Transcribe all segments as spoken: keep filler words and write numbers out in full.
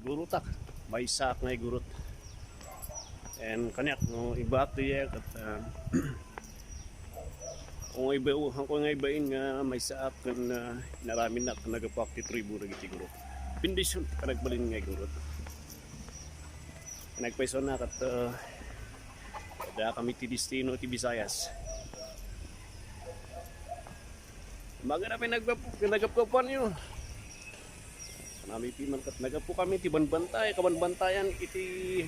Gurutak, maysaak nga igurut. And kaniak, no, ibato ya ket, ah, kung iba, kung nga ibain nga maysaak ken, ah, inaramidnak ken naggapuak ti tribu dagiti gurut. Bendision ti panagbalin nga igurut. Nagpayso na ket, ah, adda kami ti destino ti Visayas. Magana pay nagpap-, nagapkapanyo. Nami piman ket naggapu kami ti banbantay, kabanbantayan iti,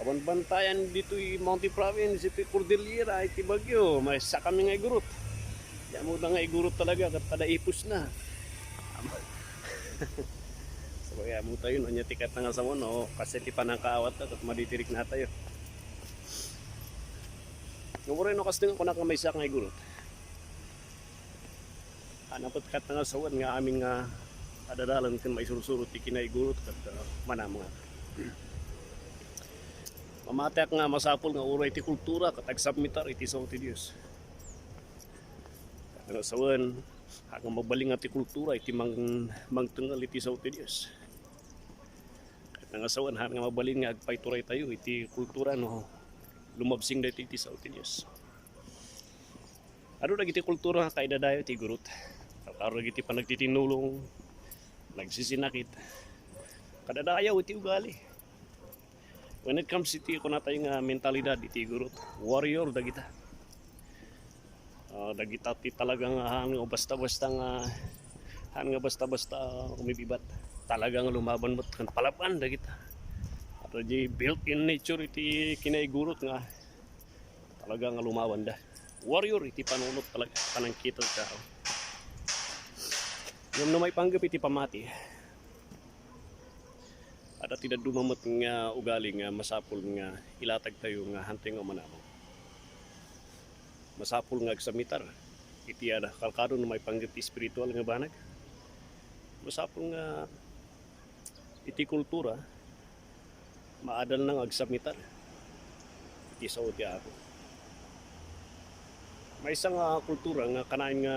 kabanbantayan ditoy Mountain Province, iti Cordillera, iti Baguio. Maysa kami nga igurut. Diak ammo nga igurut talaga, ket kada ipus na. Sabagay, ammo tayo, no, ania ti kayatna nga sawen, no, kas iti panangkaawat, ket maditirik na tayo. Ngem uray no, kas nga kunak nga maysaak nga igurut. Ania pay ti kayatna nga sawen nga amin nga adadalan ken maisursuro ti kinaigurut ket, ah, manamnga. Mamatiak nga masapul nga uray ti kultura ket agsubmitar iti sao ti Dios. Kayatna nga sawen, haan nga mabalin nga ti kultura iti mang-, mangtengngel iti sao ti Dios. Kayatna nga sawen, haan nga mabalin nga agpayturay tayo iti kultura no lumabsing daytoy iti sao ti Dios. Adu dagiti kultura nga kaidadayo ti igurut. Kalkaro dagiti panagtitinnulong, nagsisinakit. Kadadayo iti ugali. When it comes iti kunatayo nga mentalidad iti igurut, warrior dagita. Ah, dagita ti talaga nga haan nga basta-basta nga, haan nga basta-basta umibibat. Talaga nga lumaban met ken palab-an dagita. Adu diay built-in nature iti kinaigurut nga talaga nga lumabanda. Warrior iti panunot talaga, panangkita ti tao. Ngem no maipanggep iti pamati, adda ti dadduma met nga ugali nga masapul nga ilatag tayo nga haantayo nga manamong. Masapul nga agsubmitar iti ada kalkado no maipanggep ti espiritual nga banag. Masapul nga iti kultura, maadalna nga agsubmitar iti sao ti Apo. Maysa nga kultura nga kanayon nga,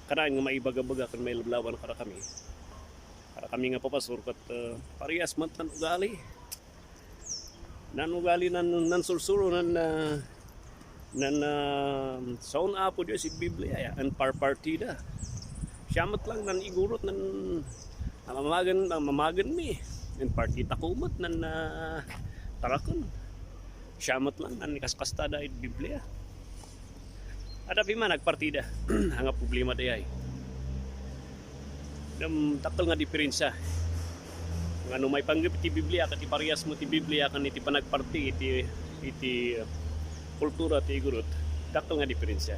kanayon nga maibagabaga ken mailablawan kadakami. Kadakami nga papastor ket, ah, parehas met nan ugali. Nan ugali, nan, nan sursuro, nan, ah, nan, ah, sao nga Apo Dios iti Biblia, ya, nan parpartida. Siya met lang nan igurut, nan, ah, mamagen, ah, mamagenmi. Nan partitako met, nan, ah, taraken. Siya met lang nan kaskastada iti Biblia. Adda pay man agpartida. Ania nga problema dayay? Ngem dakkel nga diferensia. Nga no maipanggep iti Biblia, ket iti parehas mo ti Biblia, ken iti panagparti iti, iti, uh, kultura ti igurut, dakkel nga diferensia.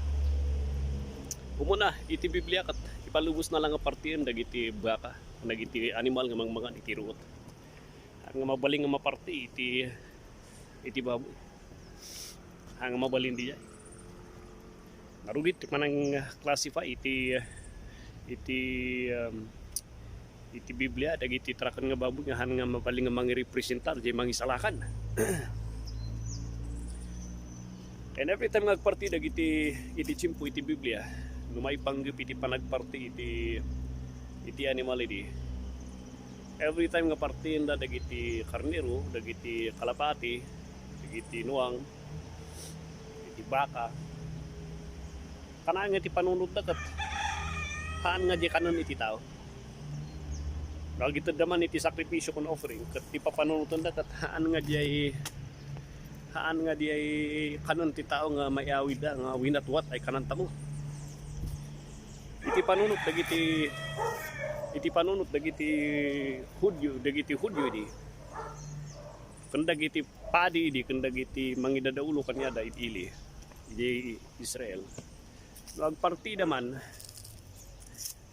Umuna, iti Biblia, ket ipalubosna lang nga partien dagiti baka, dagiti animal nga mangmangan iti ruot. Haan nga mabalin nga maparti iti, iti baboy. Haan nga mabalin diay. Narugit ti panang-classify iti, iti, um, iti Biblia dagiti taraken nga baboy nga haan nga mabalin nga mangirepresentar diay mangisalakan. And every time nga agparti dagiti iti tiempo iti Biblia, no maipanggep iti panagparti iti, iti animal idi, every time nga partenda dagiti karnero, dagiti kalapati, dagiti nuang, dagiti baka, kanayon nga ti panunotda ket haan nga diay kanen iti tao. Agitedda man iti sakrifisio ken offering, ket ti papanunotenda ket haan nga diay, haan nga diay kanen ti tao nga maiawidda nga winatwat ay kanantako. Iti panunot dagiti, iti panunot dagiti Judio, dagiti Judio idi, ken dagiti padi idi, ken dagiti mangidadaulo kaniada iti ili, iti Israel. No agpartida man,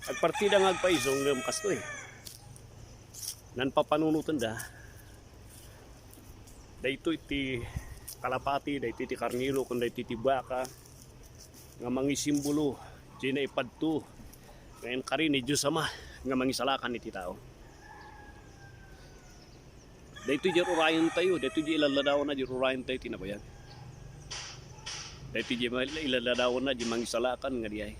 agpartida nga agpayso, ngem kastoy. Nan papanunotenda, daytoy ti kalapati, daytoy ti karnero, ken daytoy ti baka nga mangisimbolo diay naipadto nga inkari ni Dios Ama nga mangisalakan iti tao. Daytoy diay urayen tayo, daytoy diay ilaladawanna diay urayen tayo ti nabayag. Daytoy diay ma-, ilaladawanna diay mangisalakan nga diay.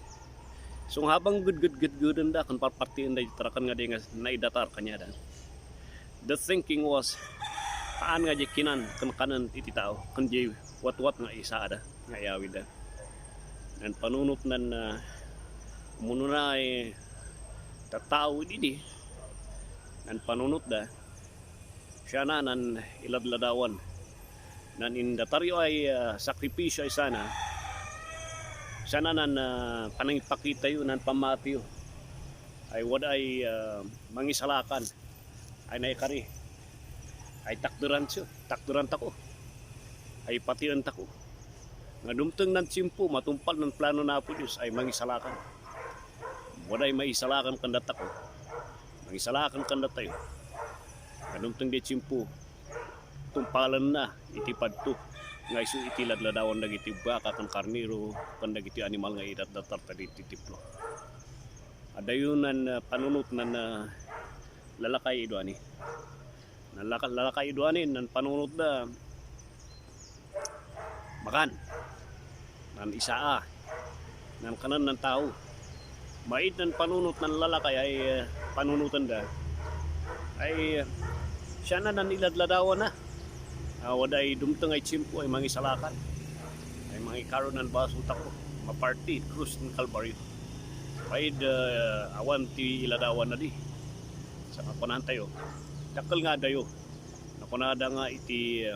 So, habang gudgud-gudgudenda ken parpartienda iti tarakan nga di nga naidatar kaniada, the thinking was, haan nga di kinan ken kanen iti tao, ken di watwat nga isaada, nga iyawidda. Nan panunot nan, ah, umununay tattao idi, nan panunotda, siana nan iladladawan. Nan indataryo ay, ah, sakripisyo ay sana, sana nan, ah, panangipakitayo, nan pammatiyo ay wada ay, ah, mangisalakan, ay naikari, ay takderansiyo, takderantako, ay patientako. Nga dumteng nan tiempo, matungpal nan plano na Apo Dios ay mangisalakan. Wada ay maisalakan kandatako, mangisalakan kandatayo. Nga dumteng di tiempo, tumpalenna iti padto nga isu iti ladladawan dagiti baka ken karnero ken dagiti animal nga idatdatarta diti templo. Adayo nan, ah, panunot nan, ah, lalakay iduani. Nan laka-, lalakay iduani, nan panunotda, makan, nan isaa, nan kanen nan tao. Maid nan panunot nan lalakay ay, eh, panunotenda. Ay, eh, siana nan iladladawan na. Ah, wada ay dumteng ay tiempo ay mangisalakan. Ay mangikaro nan basoltako. Maparti, krus ng Kalbaryo. Maid, eh, awan ti iladawan na di. Sa kakunan tayo. Dakkel nga adayo. Nakunada nga iti, eh,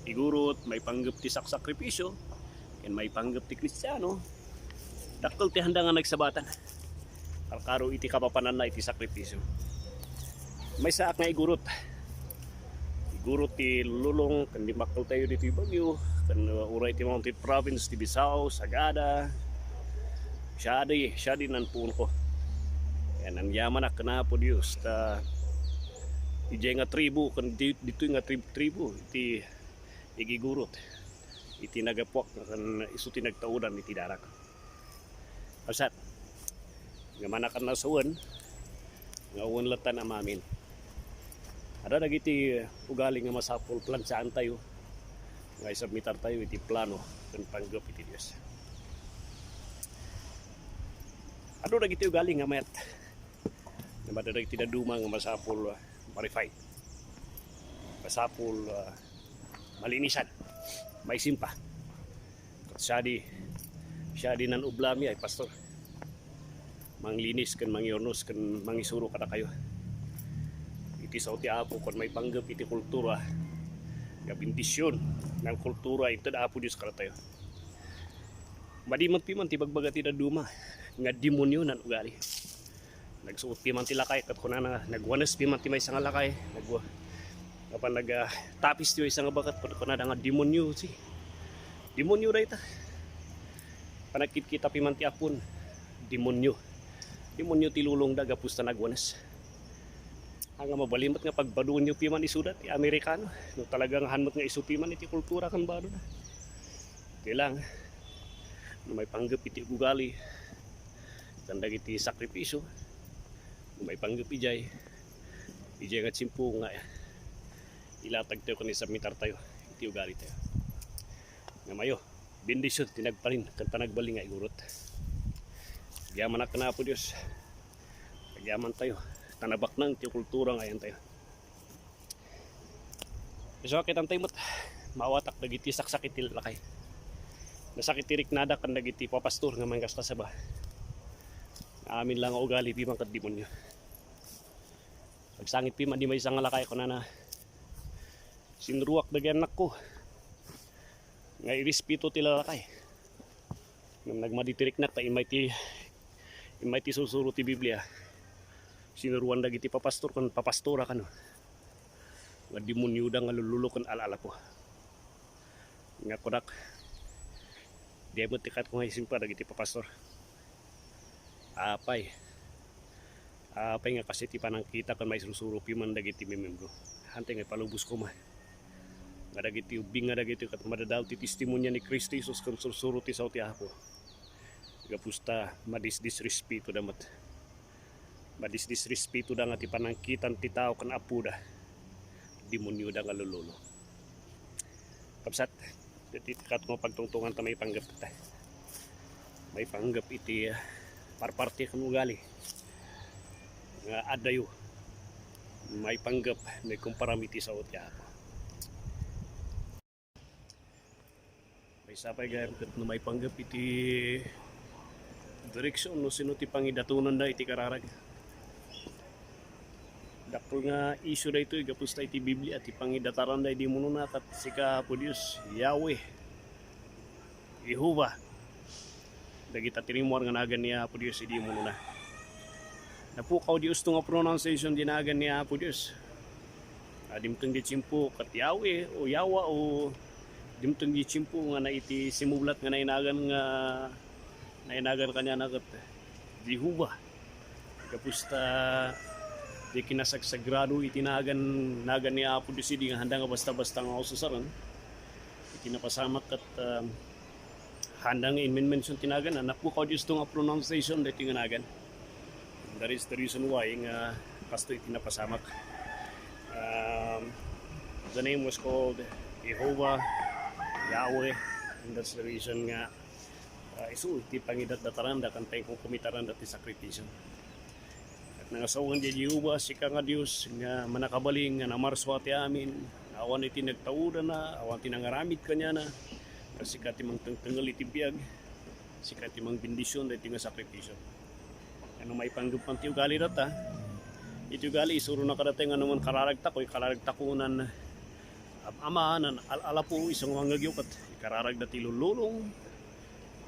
igurot, maipanggep ti saksakripisyo, ken maipanggep ti Kristiano, dakkel ti handa nga nagsabatan. Karkaro iti kapapananna iti sakripisyo. Maysaak nga igurot. Igurot ti lulong, ken dimmakkel tayo ditoy Baguio, ken, uh, uray ti Mountain Province, ti Bisao, Sagada. Siadi, siadi nan puonko. Ken anyamanak ken Apo Dios, ta idiay nga tribu, ken di-, ditoy nga trib-, tribu, iti igigurot iti nagapuak ken isu ti nagtaudan iti darak. Kabsat, nga manakan na sawen, nga wen latta a maamin. Adda dagiti ugali nga masapul plansaantayo, nga isubmitartayo iti plano ken panggep iti Dios. Adda dagiti ugali nga mayat. Nga adda dagiti dadduma nga masapul, ah, ma-refine. Masapul, ah, malinisan, maisimpa. Ket siadi, siadi nan ublami ay pastor. Manglinis ken mangiurnos ken mangisuro kadakayo. Iti sao ti Apo ken maipanggep iti kultura nga bendision nga kultura inted Apo Dios kadatayo. Madi met piman ti bagbaga ti dadduma nga demonio nan ugali. Nagsuot piman ti lakay, ket kunana, nagwanes piman ti maysa nga lakay, nagwa-, apan nag, ah, tapis ti maysa nga baket, ket kunada nga demonio ti. Demonio dayta. Panagkitkita piman ti apon, demonio. Demonio ti lulongda gapu ta nagwanes. Anga mabalin met nga pagbaduenyo piman isuda ti Amerikano, no talaga nga haan met nga isu piman iti kultura ken badona. Ti lang, no maipanggep iti ugali, ken dagiti sakripisyo, no maipanggep idiay, idiay nga tiempo nga ilatagtayo ken isubmitartayo iti ugalitayo. Nga mayo, bendision ti nagbalin ken panagbalin nga igurot. Agyamanak ken Apo Dios. Agyamantayo. Ta nabaknang ti kultura nga ayantayo. Isu a kitantayo met, maawatak dagiti saksakit ti lakay. Nasakit ti riknada ken dagiti papastor nga mangkasta saba. Amin la nga ugali piman ket demonio. Agsangit piman di maysa nga lakay, kunana, "Sinruak dagiti annakko nga irespeto ti lalakay." Ngem nagmadi ti riknak ta immay ti, immay ti sursuro ti Biblia. Sinuroan dagiti papastor ken papastora kano nga demonioda nga lullulo ken al-alapo. Nga kunak, di met ti kat ko nga isimpa dagiti papastor. Apay, apay nga kasi ti panangkita ken maisursuro piman dagiti mimembro. Hantay nga ipalubos koma nga dagiti ubbing nga dagiti ket madadael ti testimonia ni Cristo Jesus ken sursuro ti sao ti Apo. Gapu ta madisdisrespetoda met. Madisdisrespetoda nga ti panangkitan ti tao ken apoda, demonioda nga lullulo. Kabsat, dagiti kat nga pagtungtungan ta maipanggep ta. Maipanggep iti, ah, Parparti ken ugali nga addayo maipanggep no ikumparam iti sao ti Apo. Maysa pay gayam ket no maipanggep iti direksyon no sino ti pangidatonanda iti kararag. Dakkel nga issue daytoy gapu ta iti Biblia ti pangidataranda idi munona ket sika, Apo Dios, Yahweh, Jehovah. Dagita ti rimmuar nga nagan ni Apo Dios idi munona. Napukaw ti usto nga pronunciation ti nagan ni Apo Dios. Ah, dimteng ti tiempo ket Yahweh o Yawa o dimteng ti tiempo nga naiti simublat nga nainagan nga nainagan kaniana ket Jehovah. Gapu ta di kinasagsagrado iti nagan, nagan ni Apo Dios idi nga handa nga basta-basta nga ususaren. Iti napasamak ket, um, handa nga immenmension ti nagan, napukaw ti usto nga pronunciation daytoy nga nagan. That is the reason why nga kastoy iti napasamak. Um, the name was called Jehovah, Yahweh, and that's the reason nga, uh, isu ti pangidatdataranda ken pangikumitaranda ti sakripisyo. Ket nangasawan ti Jehovah, sika nga Dios nga mannakabalin, nga namarsua ti amin, awan iti nagtaudana, awan ti nangaramid kaniana, ket sika ti mangtengtengel iti biag, sika ti mangbendision daytoy nga sakripisyo. Ano maipanggep man ti ugali data? Iti ugali, isurona kadatayo nga no man kararagtako, ikararagtako nan am-ama, nan al-alapo, isu nga mangngegyo ket ikararagda ti lullulong,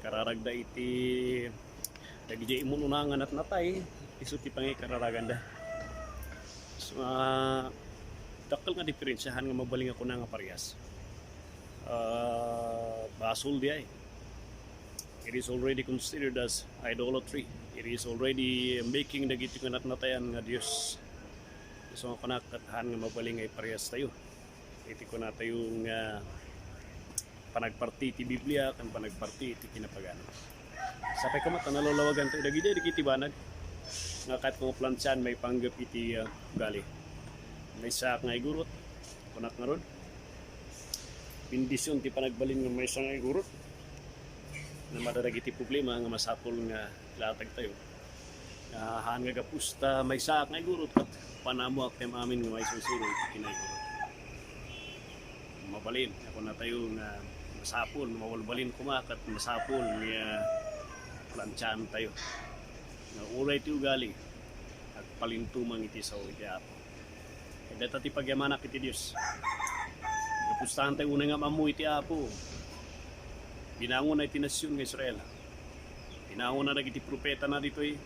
kararagda iti dagiti immunona nga natnatay, isu ti pangikararaganda. So, ah, dakkel nga diferensiahan nga mabalin nga kuna nga parehas. Ah, basol diay. It is already considered as idolatry. It is already making dagiti nga natnatayan nga Dios. So, kuna ket haan nga mabalin nga iparehas tayo iti kunatayo nga panagparti iti Biblia ken panagparti iti kinapagano. Sapay koma ta nalalawagan tayo dagiti, dagiti banag nga ket kung plansian maipanggep iti, ah, ugali. Maysaak nga igurot, kunak ngarud, bendision ti panagbalin nga maysa nga igurot. Namada dagiti problema nga masapul nga ilatag tayo. Nga haan nga gapu ta maysaak nga igurot ket panamoak ti amin nga maisursuro iti kinaigurot. Mabalin, kunatayo nga masapul, mabalbalin koma ket masapul nga plansian tayo. Nga uray ti ugali, agpalintumang iti sao iti Apo. Ket dayta ti pagyamanak iti Dios. Gapu ta haan tayo unay nga am-ammo iti Apo. Binangonna iti nasion nga Israel. Binangonna dagiti profetana ditoy.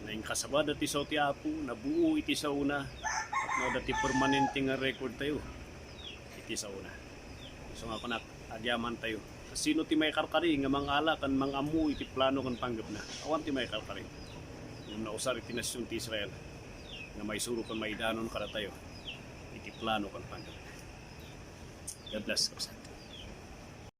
Nainkasabada ti sao ti Apo, nabuo iti saona, tapno adda ti permanente nga record tayo iti saona. So nga kunak, agyaman tayo. Sino ti maikarkari nga mangala ken mang-ammo iti plano ken panggepna? Awan ti maikarkari. Ngem nausar iti nasion ti Israel nga maisuro ken maidanon kadatayo iti plano ken panggepna. God bless, kabsat.